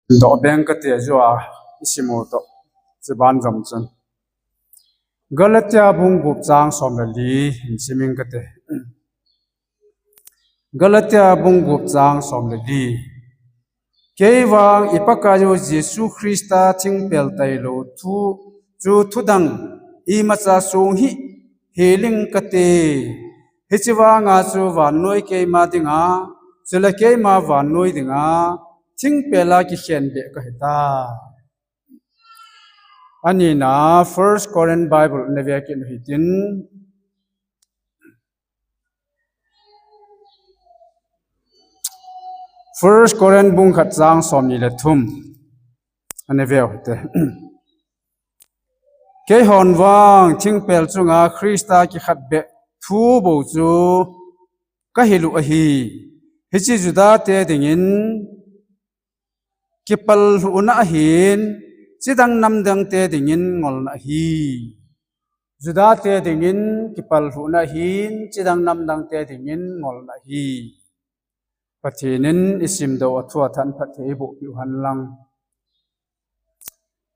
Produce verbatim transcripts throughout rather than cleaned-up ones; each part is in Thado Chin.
Doh beng kate, ajeh a isim u toh, chuban jom chun. Galatia bung gup chang som le li, hin sim ing kate. Galatia bung gup chang som le li. Kei vang i Pakaiyu Jesu Christa thingpel tailou thu, chu thudang imacha song hih heling kate. Hiche vanga chu vannoi keima dinga, chule keima vannoi dinga, thingpela kikhen beh kahitai. Anina, First Corinth Bible na ve kit u hitin. First Corinth bung khat chang som ni le thum. Ana ve u hite. Keihon vang thingpel chunga Christa kikhat beh thu bou chu kahil u ahi. Hiche Juda te dingin kipallhuhna ahin, chidang namdang te dingin ngolna ahi. Juda te dingin kipallhuhna ahin, chidang namdang te dingin ngolna ahi. Pathen in isim doh a thu a thanphat thei eiboh piu hen lang.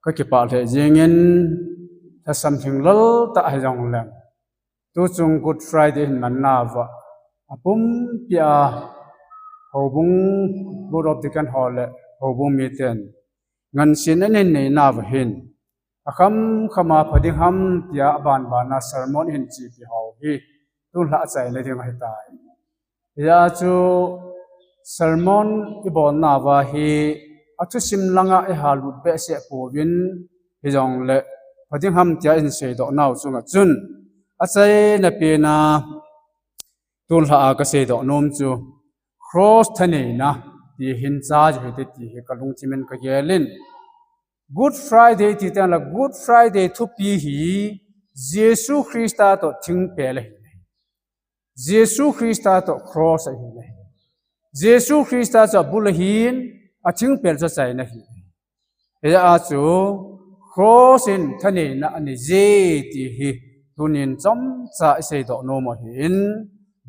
Ka kipah lheh jingin, thasam lhinglel tah hijongleng, tuchung Good Friday hin manna uva, apumpi a houbung, Board of Deacon ho le houbung miten ngansena ahin neina uva hin, akham khama pha ding ham tia abanbana sermon hin chepi ho hi, tulha achaina ding ahitai. Hijeh chun sermon ibolna uva hi athusim langa ihalut behseh pouvin, hijongle pha ding ham tia ihin seidoh nau chunga chun, achaina pena tulha a kaseidoh nom chu, cross thaneina ti hin chai u hite ti hi kalungthim in kagel in. Good Friday ti teng le Good Friday thupi hi Jesu Christa toh thingpel ahi. Jesu Christa toh cross ahi. Jesu Christa chu abul ahin, athingpel chu achaina ahi. Hijeh chun cross in thaneina anei je ti hi tunin chomcha iseidoh nom u ahin,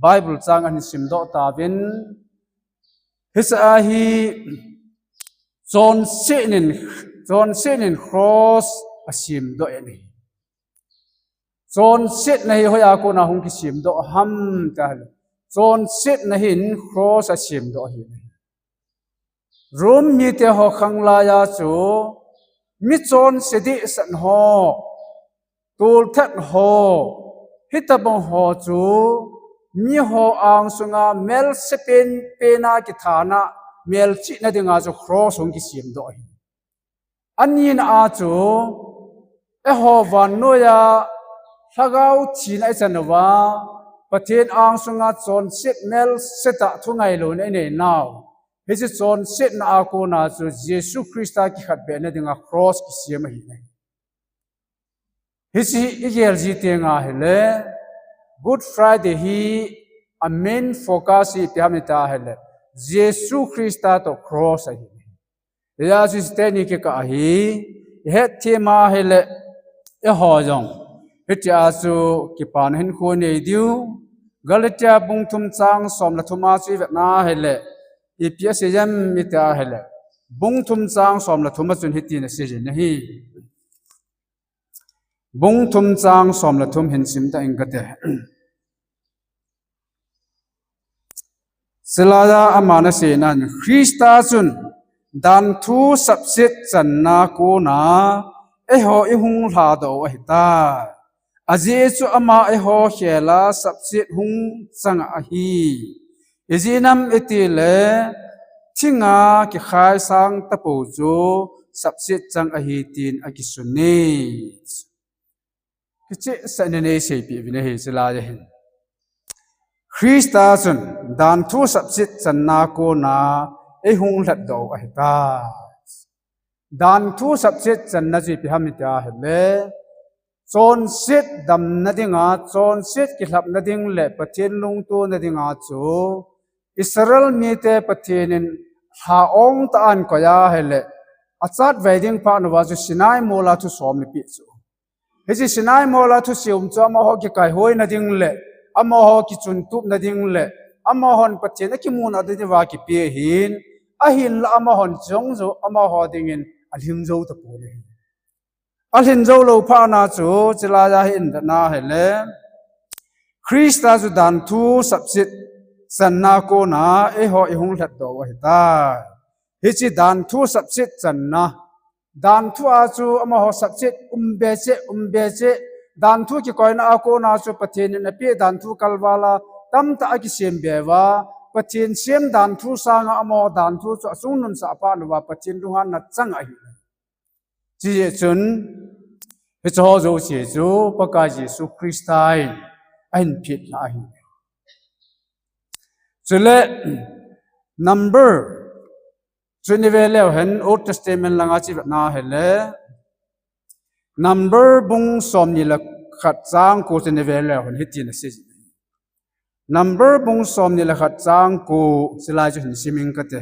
Bible chang ahin simdoh tauvin, hiche a hi chonsetnin, chonsetnin cross asimdoh e ahi. Chonsetna hi hoiya kona hung kisimdoh ham tia ahile, chonsetna hin cross asimdoh ahi. Rome mite ho khanglai a chu, mi chonse dehset ho, tolthat ho, hitobang ho chu, miho angsunga melse penpen a kithana, melchihna dinga chu cross hung kisimdoh ahi. Anina a chu, eiho vannoiya lhagao thina ichan uva, Pathen angsunga chonset melse tah thu ngailouna inei nau, hiche chonsetna a kona chu Jesu Christa kikhatbehna dinga cross kisem ahi. Hiche hi igel ji teng ahile, Good Friday hi a main focus hi ipi ham iti ahile, Jesu Christa toh cross ahi. Hijeh chun hiche teni kikah ahi, ihet them ahile, eiho jong hitia chu kipana hinkho nei diu, Galatia bung thum chang som le thum a chu ivet na ahile, ipi asei em iti ahile, bung thum chang som le thum a chun hitin asei jin ahi. Bung thum chang som le thum hin sim ta ing kate. Chulaiya aman aseina in, Christa chun danthu sapset channa kona eiho ihung lhadoh u ahitai. Ajeh chu ama eiho khela sapset hung chang ahi. Ijeh inem itile, thinga kikhai sang tapou chu sapset chang ahi tin akisun e. Kichehsah in eiseipeh uvin ahi chulai ahin. Christa chun danthu sapset channa kona eihung lhatdoh u ahitai. Danthu sapset channa chu ipi ham iti ahile, chonset damna dinga, chonset kilhapna ding le Pathen lungtona dinga chu Israel mite Pathen in lha ong tah a ahin koi ahile, achatvai ding phat uva chu Sinai mola thusom anapeh chu. Hiche Sinai mola thusom chu amaho kikaihoina ding le, amaho kichuntupna ding le, amahon Pathen akimunat ding uva kipe ahin, Ahinla amahon chong jo amaho dingin alhing jou tapon ahi. Alhing jou lou phat na chu, chulaiya hi in dana hile, Krista chu danthu sapset channa kona eiho ihung lhatdoh u ahitai. Hiche danthu sapset channa, danthu a chu amaho sapset um be cheh, um be cheh, danthu kikoina a kona chu Pathen in apeh danthu kalvala tamtah akisem be uva, Pathen sem danthu sanga amaho danthu chu achungnung sah phat uva Pathen lunghanna chang ahi. Chujeh chun, hiche ho jouse chu Pakai Jesu Krista in ahin phet lha ahi. Chule, Number, chu i ve leu hen, Old Testament langa chu i vet na hile, Number bung somni le khat chang ko chu i ve leu hen, hitin asei. Number bung somni le khat chang ko, chulai chu hin sim inge kate.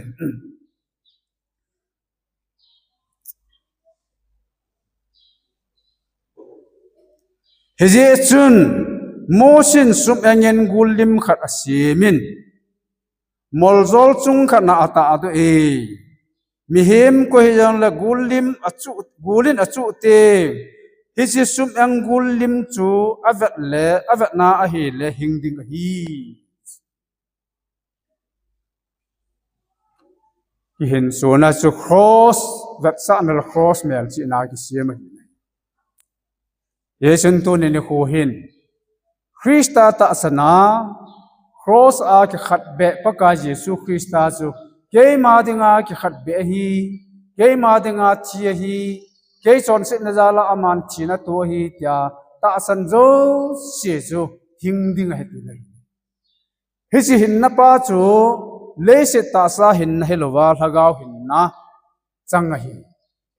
Hijeh chun Mosi in sum-engin gul lim khat asemin, moljol chung khat na atahdoh e. Mihem koi hijongle gul lim achuh, gul in achuh te. Hiche sum-eng gul lim chu avet le, avetna ahile hing ding ahi. Kihinsona chu cross, vetsahna le cross melchihna kisem ahi. Hichun tuni nikho hin Krista tahsan a cross a kikhetbeh Pakai Jesu Krista chu keima dinga kikhetbeh ahi, keima dinga thi ahi, kei chonsetna jal'a aman thina atoh ahi tia tahsan jouse chu hing ding ahi tina ahi. Hiche hinna pa chu leiset tahsa hinna hilouva, lhagao hinna chang ahi.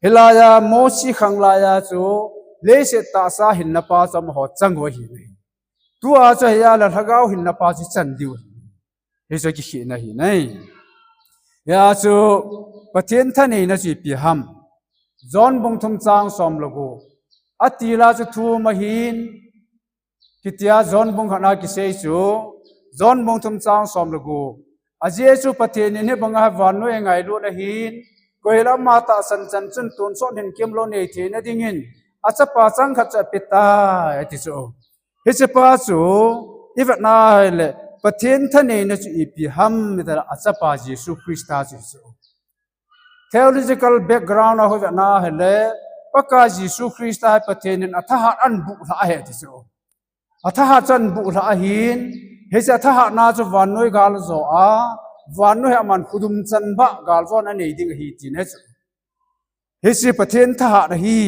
Hilaiya Mosi khang laiya chu leiset tahsa hinna pa chu amaho chang u ahi. Tua chu hiya le lhagao hinna pa chu chan diu ahi. Hichu kikhehna ahi nai. Hiya chu Pathen thaneina chu ipi ham. John bung thum chang som le gup. Atila chu thu um ahin, kitia John bung khatna kisei chu, John bung thum chang som le gup. Ajeh chu Pathen in hibanga vannoi angailut ahin, koi hile ama tahsan chan chun tonsot hinkemlou anei theina dingin, achapa changkhat chu apetai, ati chu. Hichepa chu, i vet na hile, Pathen thaneina chu ipi ham, itile achapa Jesu Krista chu hichu. Theological background a hung vet na hile, Pakai Jesu Krista hi Pathen in athahat ahin bulha ahi ati chu. Athahat chu ahin bulha ahin, hiche athahatna chu vannoi gal ajo a, vannoi hi aman khudum chanbah galjona anei ding ahi tina chu. Hiche Pathen thahat ahi.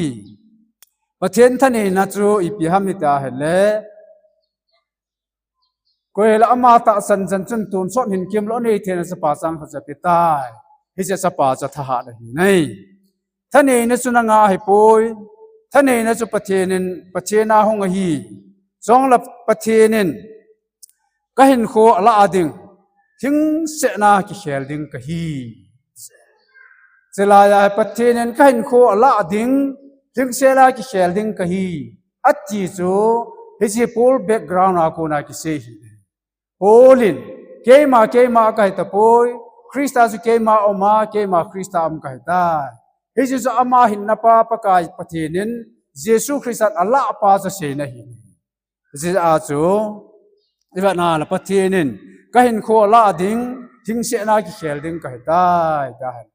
Pathen thaneina chu ipi ham iti ahile, koi hile ama tahsan chan chun tonsot hinkemlou anei theina chapa changkhat chu apetai. Hiche chapa chu athahat ahi nai. Thaneina chu nanga ahipoi. Thaneina chu Pathen in, Pathen a hung ahi. Chule Pathen in kahinkho alah ding, lhingsetna kikhel ding kahi. Chulaiya Pathen in kahinkho alah ding, lhingsetna kikhel ding kahi, ati chu, hiche Paul background a kona kisei ahi. Paul in, keima, keima kahi tapoi, Krista chu keima a um a, keima Krista a um kahitai. Hiche chu ama hinna pa Pakai Pathen in, Jesu Krista in alah pa chu aseina ahi. Hiche a chu, i vet na le Pathen in, kahinkho alah ding, lhingsetna kikhel ding kahitai, tia ahi.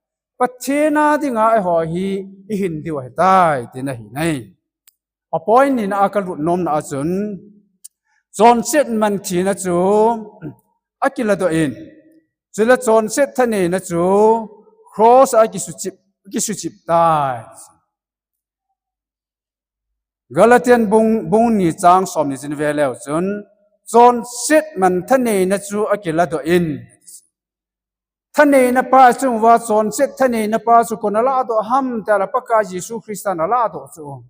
Pathen a dinga eiho hi, ihin diu ahitai, tina ahi nai. A point nina a kalut nomna a chun, chonset man thina chu akiladoh in, chule chonset thaneina chu cross a kisuchip, kisuchip tai. Galatian bung, bung ni chang somni chu i ve leu chun, chonset man thaneina chu akiladoh in, thaneina pa chunguva chonset thaneina pa chu koi in aladoh ham, itile Pakai Jesu Krista in aladoh chu.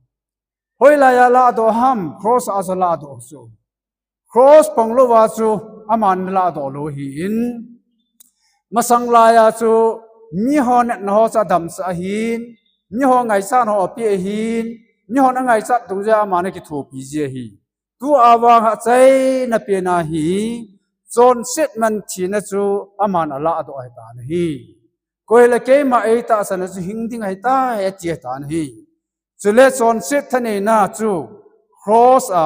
Hoilaiya aladoh ham, cross a chu aladoh chu. Cross panglouva chu aman aladoh lou ahin. Masang laiya chu miho natna ho chu adamsah ahin, miho ngaichat ho ape ahin, mihon angaichat dungjuiya aman akithopi ji ahi. Tua vang achaina pen ahi, chonset man thina chu aman aladoh ahitan ahi. Koi le keima eitahsan a chu hing ding ahitai, ati ahitan ahi. Chule chonset thaneina chu cross a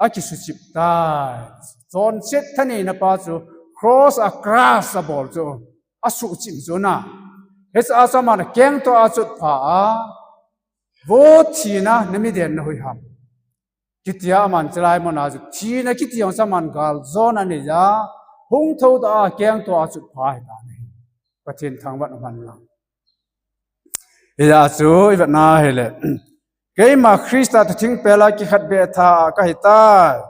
akisuchip tai. Chonset thaneina pa chu cross a crush abol chu, asuhchip chu na. Hiche a chu aman akengto a achotpha a, vo thina, nami den nahui ham, kitia aman chulai muna chu thina kiti jong chu aman galjona anei a, hung thoudoh a akengto a achotpha ahitan ahi. Pathen thangvah in umhen lang. Hijeh a chu ivetna hile, keima Christa toh thingpel a kikhetbeh tha a kahitai,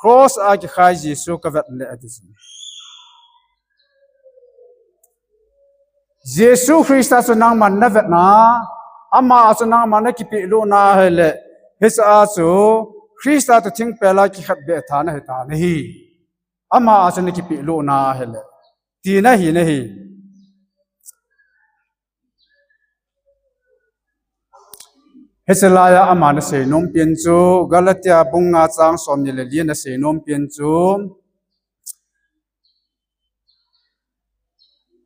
cross a kikhai Jesu kavet le ati chu. Jesu Christa chu nangman navetna, ama a chu nangman nakipehlutna hile, hiche a chu Christa toh thingpel a kikhetbeh tha nahitan ahi. Ama a chu nakipehlutna hile, tina ahi nahi. Hiche laiya aman aseinom pen chu, Galatia bung nga chang somni le li in aseinom pen chu,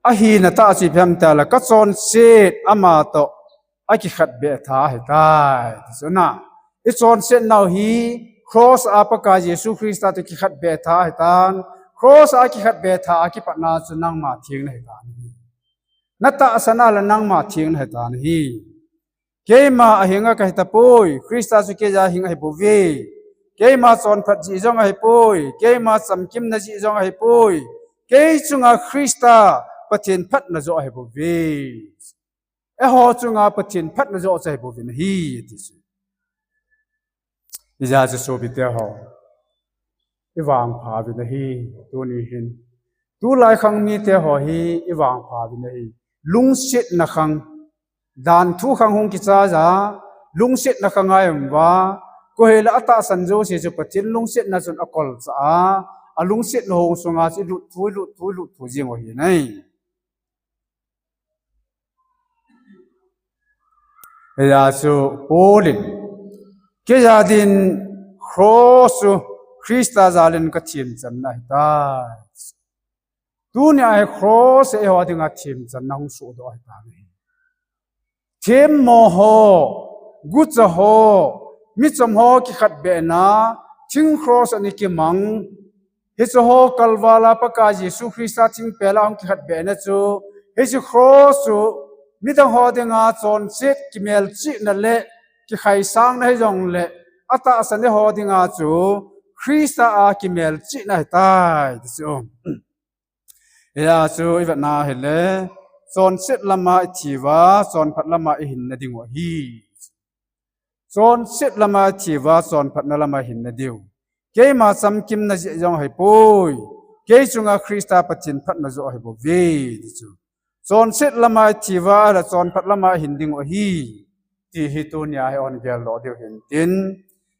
ahina tah chu ipi ham itile, kachonset ama toh akikhetbeh tha ahitai, ti chu na. Ichonsetnau hi cross a Pakai Jesu Christa toh kikhetbeh tha ahitan, cross a kikhetbeh tha a kipatna chu nangma theng nahitan ahi. Natahsan a le nangma theng nahitan ahi. Keima ahinga kahitapoi, Christa chu keija hing ahibouve. Keima chonphat jeh jong ahipoi, keima chamkimna jeh jong ahipoi, kei chunga Christa Pathen phatna joh ahibouve. Eiho chunga Pathen phatna joh chu ahibouvin ahi, ti chu. Hijeh a chu sopite ho, ivangpha uvin ahi, tuni hin. Tulai khang mite ho hi ivangpha uvin ahi. Lungsetna khang, danthu khang hung kichai a, lungsetna khang a ium uva, koi hile atahsan jouse chu Pathen lungsetna chun akolchah a, alungsetna hong sunga chu ilut thu, ilut thu, ilut thu jing u ahi nai. Hijeh a chu Paul in, keija din cross chu Christa jal in kathemchanna ahitai. Tunia hi cross hi eiho dinga themchanna hung sohdoh ahitai. Themmo ho, gucha ho, michom ho kikhetbehna, thing cross ana kimang. Hiche ho kalval a Pakai Jesu Christa thingpel a hung kikhetbehna chu, hiche cross chu midang ho dinga chonset kimelchihna le kikhaisangna hijongle, atahsan eiho dinga chu Christa a kimelchihna ahitai, ti chu. Hijeh a chu ivetna hile, chonset lama ithi uva, chonphat lama ihinna diu ahi. Chonset lama ithi uva, chonphatna lama ihinna diu. Keima chamkimna jeh jong ahipoi, kei chunga Christa Pathen phatna joh ahibouve, ti chu. Chonset lama ithi uva, ahile chonphat lama ihin diu ahi, ti hi tunia hi eihin geldoh diu ahin tin.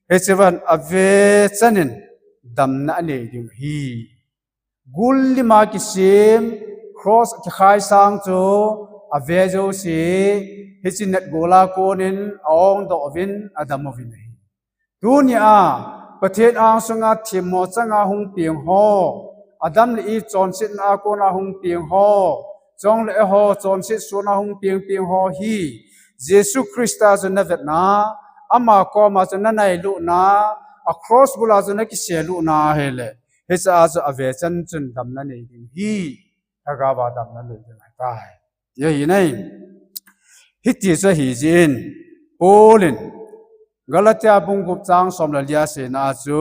Hiche vang avechan in damna anei diu ahi. Gullima kisem, cross kikhaisang chu, ave jouse, hiche natgol a konin aongdoh uvin, adam uvin ahi. Tunia, Pathen angsunga themmo changa hung peng ho, adam le eve chonsetna a kona hung peng ho, chule eiho chonset suna hung pengpeng ho hi, Jesu Christa chu navetna, ama koma chu nanailutna, a cross bula chu nakiselutna hile, hiche a chu avechan chun damna nei ding ahi, lhagao a damna nei ding ahitai, ti ahi nai. Hiti chu ahijeh in, Paul in, Galatia bung gup chang som le li a aseina a chu,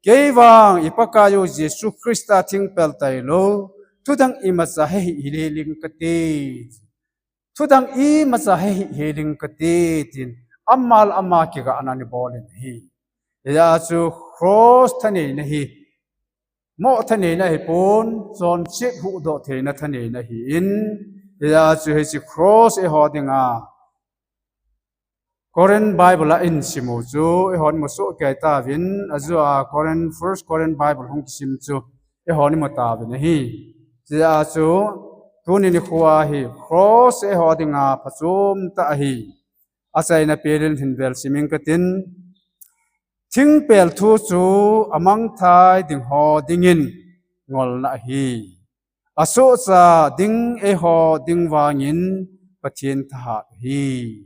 kei vang iPakaiyu Jesu Christa thingpel tailou, thudang imacha hehih hel inge kati. Thudang imacha hehih hel inge kati, tin ama le ama kigahna ana bol in ahi. Hijeh a chu cross thaneina hi, mo thaneina ahipon, chonset huhdoh theina thaneina ahin, hijeh a chu hiche cross eiho dinga, Corinth Bible a ihin simu chu, eihon musoh kei tauvin, ajeh a Corinth, First Corinth Bible hung kisim chu, eihon imu tauvin ahi. Hijeh a chu, tuni nikho a hi, cross eiho dinga phachom tah ahi. Achaina pelin hin vel sim inge katin, thingpel thu chu amangthai ding ho dingin ngolna ahi. Asohcha ding eiho ding vangin Pathen thahat ahi.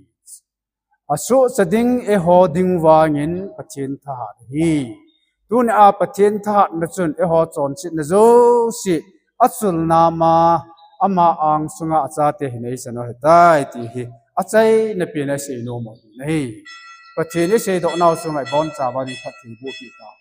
Asohcha ding eiho ding vangin Pathen thahat ahi. Tunia Pathen thahatna chun eiho chonsetna jouse achulna ma ama angsunga achate hin eisah u ahitai ti hi achaina pen a isei nom u ahi. Pathen iseidoh nau chunga ibonchauva ni phatthei boh peh tau.